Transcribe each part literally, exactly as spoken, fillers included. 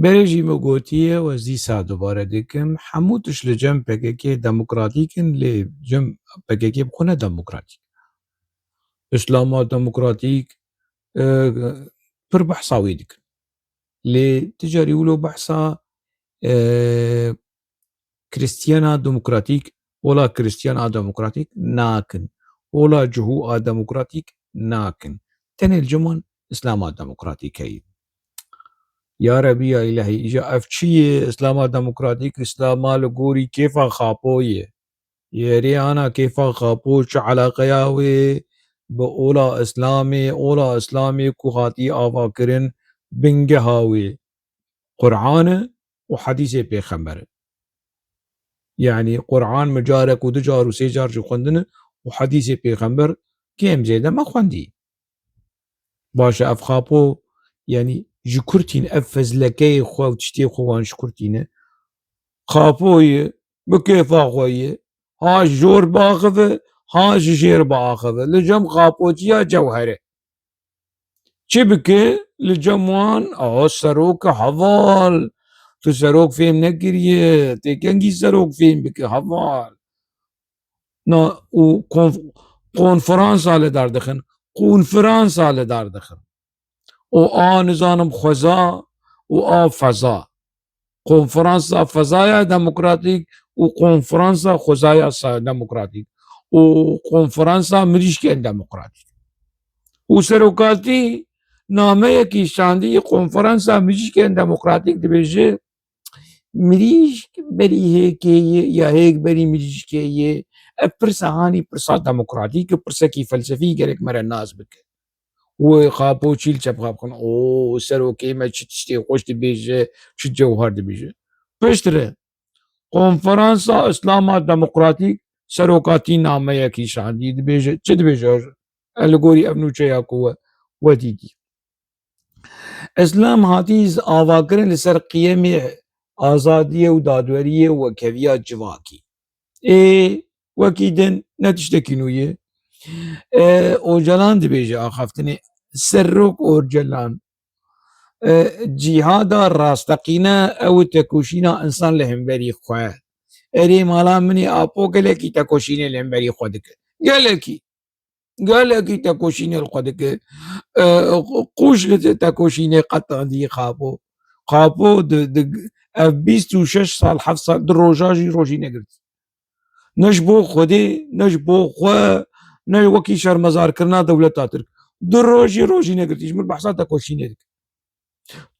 Berê jî min gotiye û ez dîsa dubare dikim, hemû tişt li cem P K K demokratîk in, lê cem P K K bi xwe ne demokratîk. Îslama demokratîk, e, pir behsa wê dikin. Lê ti carî wilo behsa, e, Kristiyana demokratîk, ola Kristiyana demokratîk nakin. Ola cihû a demokratîk nakin. Tenê li cem wan Îslama demokratîk heye. Ya Rebî ya Îlahî, îja ev çi ye? Îslama demokratîk, Îslama li gorî kêfa Xapo ye. Yerê ana kêfa Xapo çi eleqeya wê bi ola Îslamê? Ola Îslamê ku hatî avakirin, bingeha wê Quran e û hedîsê pêxember e. Yanî Quran min carek û du car û sê car jî xwendine û hedîsê pêxember kêm zêde me xwendî. Baş e, ev Xapo, yanî ji kur tîn, ev fezlekeyê xwe û tiştê xwe wan ji kur tîne. Xapo ye, bi kêfa xwe ye. Ha ji jor biaxive, ha ji jêr biaxive. Li cem Xapo çi ya? Cewher e. Çi bike? Li cem wan, aha, serok e heval. Tu serok fêm nekiriye. Tê kengî serok fêm bike heval. Na, û konf-, konferansa li dar dixin. Konferansa li dar dixin. Û a nizanim xweza û a feza. Konferansa fezaya demokratîk û konferansa xwezaya sa-, demokratîk û konferansa mirîşkên demokratîk. Û serokatî nameyekî şandî konferansa mirîşkên demokratîk dibêje, mirîşk berî hêkê ye ya hêk berî mirîşkê ye. Ev pirsa hanî pirsa demokratîk e, pirsekî felsefî gerek me re nas bike. Wê Xapo çî li çepxa bixin. O serokê me çi tiştê xweş dibêje, çi cewher dibêje. Piştre Konferansa Îslama Demokratîk serokatî nameyekî şandî, dibêje. Çi dibêje? Ez li gorî ev nûçeya ku we, we dîtî. Îslam hatî avakirin li ser qiyemê azadiyê û dadweriyê û wekheviya civakî. Ê, wekî din ne tiştekî nû ye. E, Ocalan dibêje axaftinê, Serok Ocalan, e, cîhada rasteqîne ew tekoşîna însan li hemberî xwe. Erê mala min ê Apo gelekî tekoşînê li hemberî xwe dike. Gelekî. Gelekî tekoşînê li xwe dike. E, qûş li te-, tekoşînê qetandî Xapo. Xapo di, di, ev bîst û şeş sal, heft sal, di roja jî rojî negirtî. Ne ji bo Xwedê, ne ji bo xwe, ne wekî şermezarkirina dewleta Tirk. Du roj jî rojî negirtî. Ji min behsa tekoşînê dike.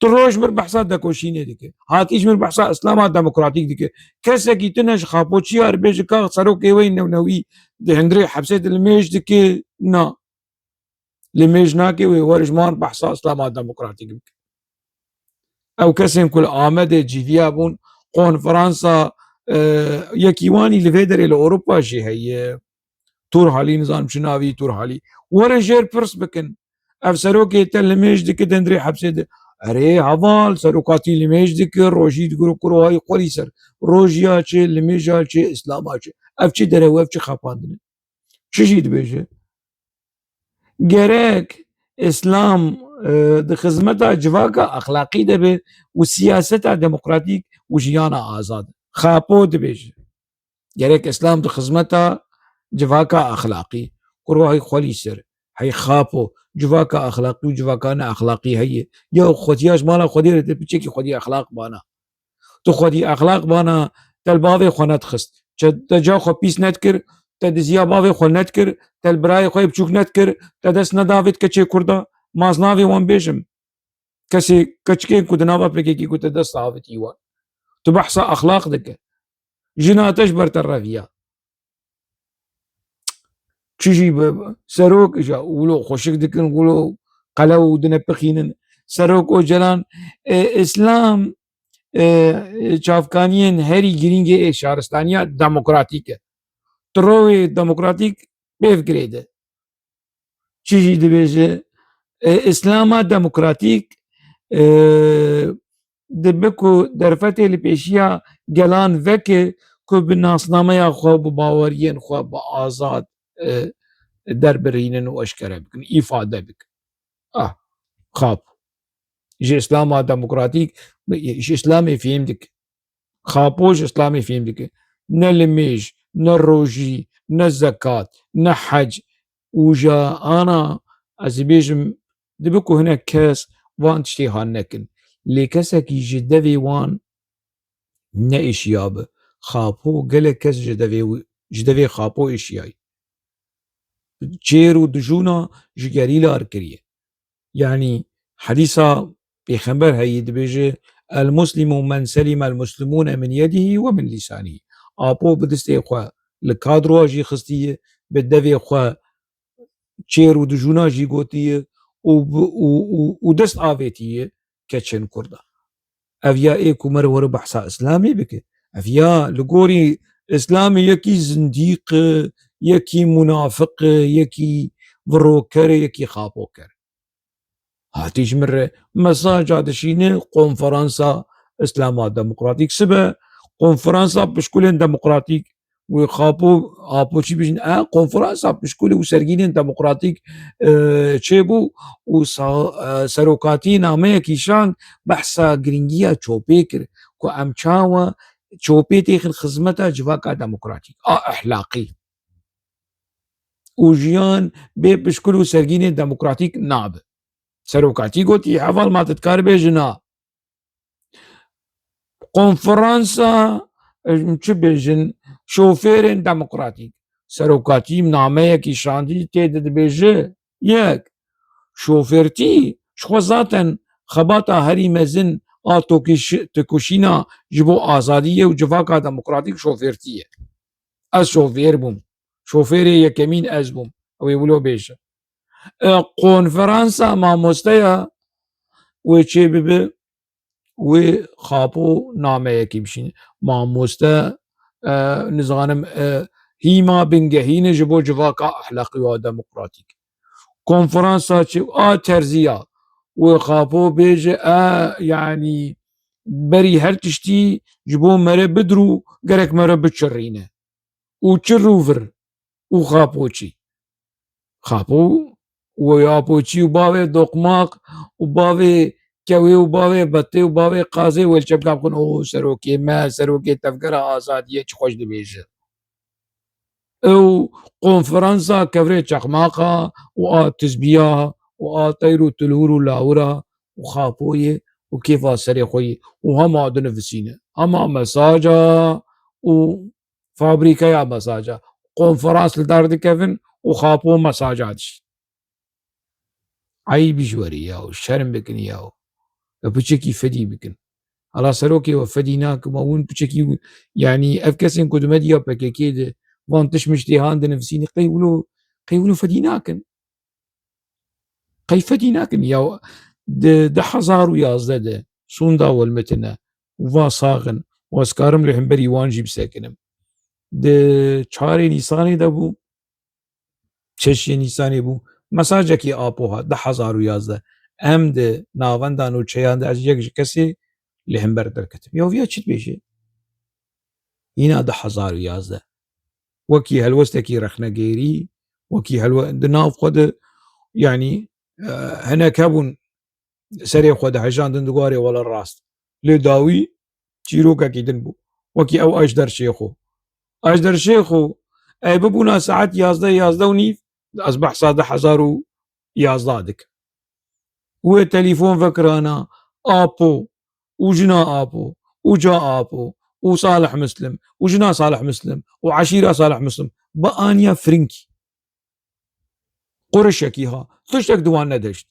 Tu roj min behsa tekoşînê dike. Hatî ji min behsa Îslama demokratîk dike. Kesekî tune ji Xapo çi ya dibêje ka serokê wê newnewî di hundirê hepsê de limêj dike? Na. Limêj nake wê were ji man behsa Îslama demokratîk bike. Ew kesên ku li Amedê cîviya bûn, konferansa, e, yekî wanî li vê derê li Ewropa jî heye. Turhalî, nizanim çi navî Turhalî. Were jêr pirs bikin. Ev serokê te limêj dike di hundirê hepsê de. Erê heval, serokatî limêj dike, rojî digire kurohayî xwelî ser. Rojiya çi, limêja çi, Îslama çi? Ev çi derew, ev çi xapandin e? Çi jî dibêje? Gerek Îslam, e, di xizmeta civaka exlaqî de be û siyaseta demokratîk û jiyana azad. Xapo dibêje. Gerek Îslam di xizmeta civaka exlaqî. Kurohayî xwelî ser. Hey Xapo, civaka exlaqî û civaka ne exlaqî heye. Ya xwediya ji mala Xwedê re te piçekî xwedî exlaq bana. Tu xwedî exlaq bana, te li bavê xwe nedixist. Çe-, te ca xwe pîs nedikir, te diziya bavê xwe nedikir, te li birayê xwe yê biçûk nedikir, te dest nedavêt keçê Kurda. Ma ez navê wan bêjim. Kesê, keçikên ku di nava P K K ku te dest avitî wan. Tu behsa exlaq dike. Jina te ji ber te reviya. Çi jî be, serok, îja wilo xweşik dikin, wilo qelew û dine pixînin. Serok Ocalan, e, Îslam, e, çavkaniyên herî girîngê ê şaristaniya demokratîk e. Tu rewê demokratîk bêv girêde. Çi jî dibêje, e, Îslama demokratîk, e, dibe ku derfetê li pêşiya gelan veke ku bi nasnameya xwe, bi baweriyên xwe, bi azad, e, derbirînin û eşkere bikin, îfade bikin. Ah, Xapo. Ji Îslama demokratîk, ji Îslamê fêm dike. Xapo ji Îslamê fêm dike. Ne limêj, ne rojî, ne zekat, ne hec. Û ja ana, ez ê bêjim, dibe ku hinek kes van tiştê han nekin. Lê kesekî ji devê wan neêşiyabe. Xapo, gelek kes ji devê wi-, ji devê Xapo êşiyayî. Çêr û dijûna ji gerîla re kiriye. Yanî hedîsa Pêxember heye, dibêje, "El muslimu men selima el muslimûne min yedihî we min lîsanihî." Apo bi destê xwe li kadroya jî xistiye, bi devê xwe çêr û dijûna jî gotiye û bi-, û, û, û dest avêtiye keçên Kurda. Ev ya ê ku me re were behsa Îslamê bike. Ev ya li gorî Îslamê yekî zindîq e, yekî munafiq e, yekî viroker e, yekî xapoker e. Hatî ji min re mesaja dişîne konferansa Îslama Demokratîk. Sibe konferansa pişkulên demokratîk wê Xapo, Apo çi bijin? E, konferansa pişkulê û sergînên demokratîk, e, çêbû û sa-, e, serokatî nameyekî şand behsa girîngiya çopê kir ku em çawa çopê têxin xizmeta civaka demokratîk a ehlaqî. Û jiyan bê pişkul û sergînên demokratîk nabe. Serokatî gotî, heval ma tu dikare bêjî na. Konferansa, em çi bêjin, şofêrên demokratîk. Serokatî nameyekî şandî tê de dibêje, yek, şofêrtî ji xwe zaten xebata herî mezin a tokîş-, têkoşîna ji bo azadiyê û civaka demokratîk şofêrtî ye. Ez şofêr bûm. Şofêrê yekemîn ez bûm. Ew ê wilo bêje. E, konferansa mamosteya wê çê bibe, wê Xapo nameyekî bişîne. Mamoste, e, nizanim, e, hîma bingehîn e ji bo civaka ehlaqî û demokratîk. Konferansa çi a terziya wê Xapo bêje, e, yanî berî her tiştî ji bo mere bidrû gerek mere biçirrîne. Û çi rûvir û Xapoçî. Xapo û Apoçî û bavê doqmaq û bavê kewê û bavê betê û bavê qazê welçebka bixin, o serokê me, serokê tevgera azadiyê çi xweş dibêje. Ew konferansa kevirê çeqmaqa û a tizbiya û a teyr û tilhûr û lawira û Xapoyê û kêfa serê xwe yê û hema dinivîsîne. Hema mesaja û fabrîkeya mesaja. Konferans li dar dikevin û Xapo mesaja dişî. Eyb ji werî yaw, şerm bikin yaw. Ve piçekî fedî bikin. Hala serokê we fedî nakim, ma hûn piçekî, yanî ev kesên ku di medya P K K de van tişt miştê han dinivîsîne, qey wilo, qey wilo fedî nakin. Qey fedî nakin. Ya di du hezar û yazdeh de sûnda welmetine û va sax in û ez karim li hemberî wan jî bisekinim. Di çarê Nîsanê de bû, şeşê Nîsanê bû, mesajekî Apo hat, du hezar û yazdeh. Em di navenda nûçeyan de ez yek ji kesê li hember derketim. Ya viya çi dibêje? Yîna du hezar û yazdeh. Wekî helwestekî rexnegêrî, wekî helwe-, di nav xwe de, yanî, e, hinek hebûn serê xwe dihejandin, digotarê wele rast. Lê dawî çîrokekî din bû. Wekî ew Ejder Şêxo. Ejder Şêxo, ey bibûna saet yazdeh, yazdeh û nîv, ez behsa du hezar û yazdeh dikim. Wê telefon vekirana, Apo, û jina Apo, û ca Apo, û Salih Muslim, û jina Salih Muslim, û eşîra Salih Muslim, bi aniya firinkî. Qurişekî ha, tiştek di wan nedeşt.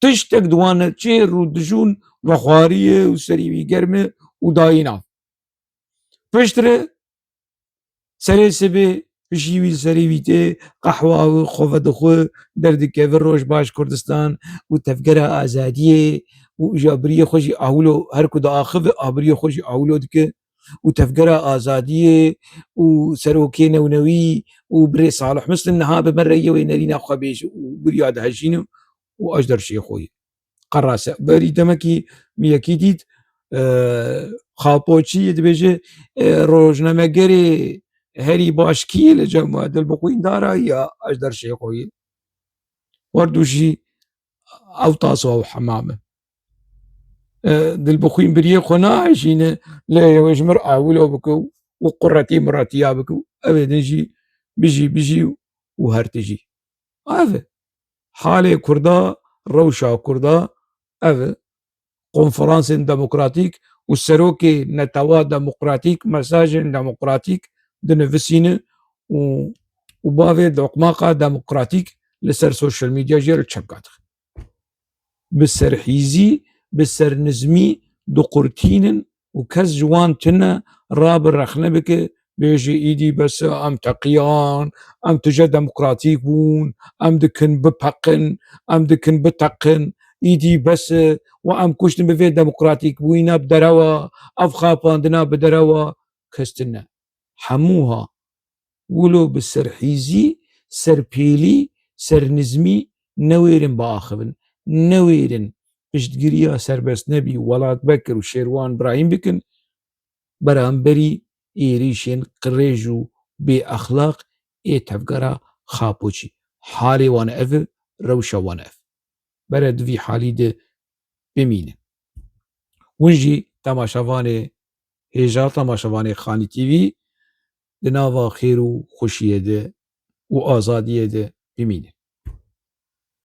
Tiştek di wan ne, çêr û dijûn vexwariyê û serî wî germ e û dayî nav. Piştre serê sibê pişî wî li serê wî tê, qehwa wî xwe vedixwe, derdikeve Rojbaş Kurdistan û Tevgera Azadiyê û ji abriyê xwe jî awlo, her ku diaxive abriyê xwe jî awlo dike û Tevgera Azadiyê û serokê newnewî û birê Salih Muslim niha bi me re yê wê nerîna xwe bêje û biriya dihejîne û Ejder Şêxoyê. Qerase. Berî demekî min yekî dît, e, Xapoçî dibêje, e, rojnamegerê herî baş kî ye li cem we? Dilbixwîndara ya Ejder Şêxoyê. Werdû jî ew taso ew hemam e. e, dil bi xwîn biriyê xwe nahişîne, lê ew ji mir awilo bike û qurretî miretiya bike û ev ê din jî bijî, bijî û her tijî. Ev e. Halê Kurda, rewşa Kurda ev e. Konferansên demokratîk û serokê netewa demokratîk mesajên demokratîk dinivisîne û, û bavê doqmaqa demokratîk li ser sosyal medya jê li çepka dixin. Bi serhîzî, bi sernizmî diqurtînin û kes ji wan tune rabe rexne bike, bêje, îdî bes e, em teqiyan, em tije demokratîk bûn, em dikin bipeqin, em dikin biteqin, îdî bes e, û em kuştin bi vê demokratîkbûyîna bi derewa, ev xapandina bi derewa, kes tune. Hemûha wilo bi serhîzî, serpêlî, sernizmî newêrin biaxivin, newêrin piştgiriya Serbest Nebî, Welat Bekir û Şêrwan Birahîm bikin, beramberî êrîşên qirêj û bêexlaq ê tevgera Xapoçî. Halê wan ev e, rewşa wan ev. Bere di vî halî de bimînin. Hûn jî temaşevanê hêja, temaşevanê Xanî T V, di nava xêr û xweşiyê de û azadiyê de bimînin.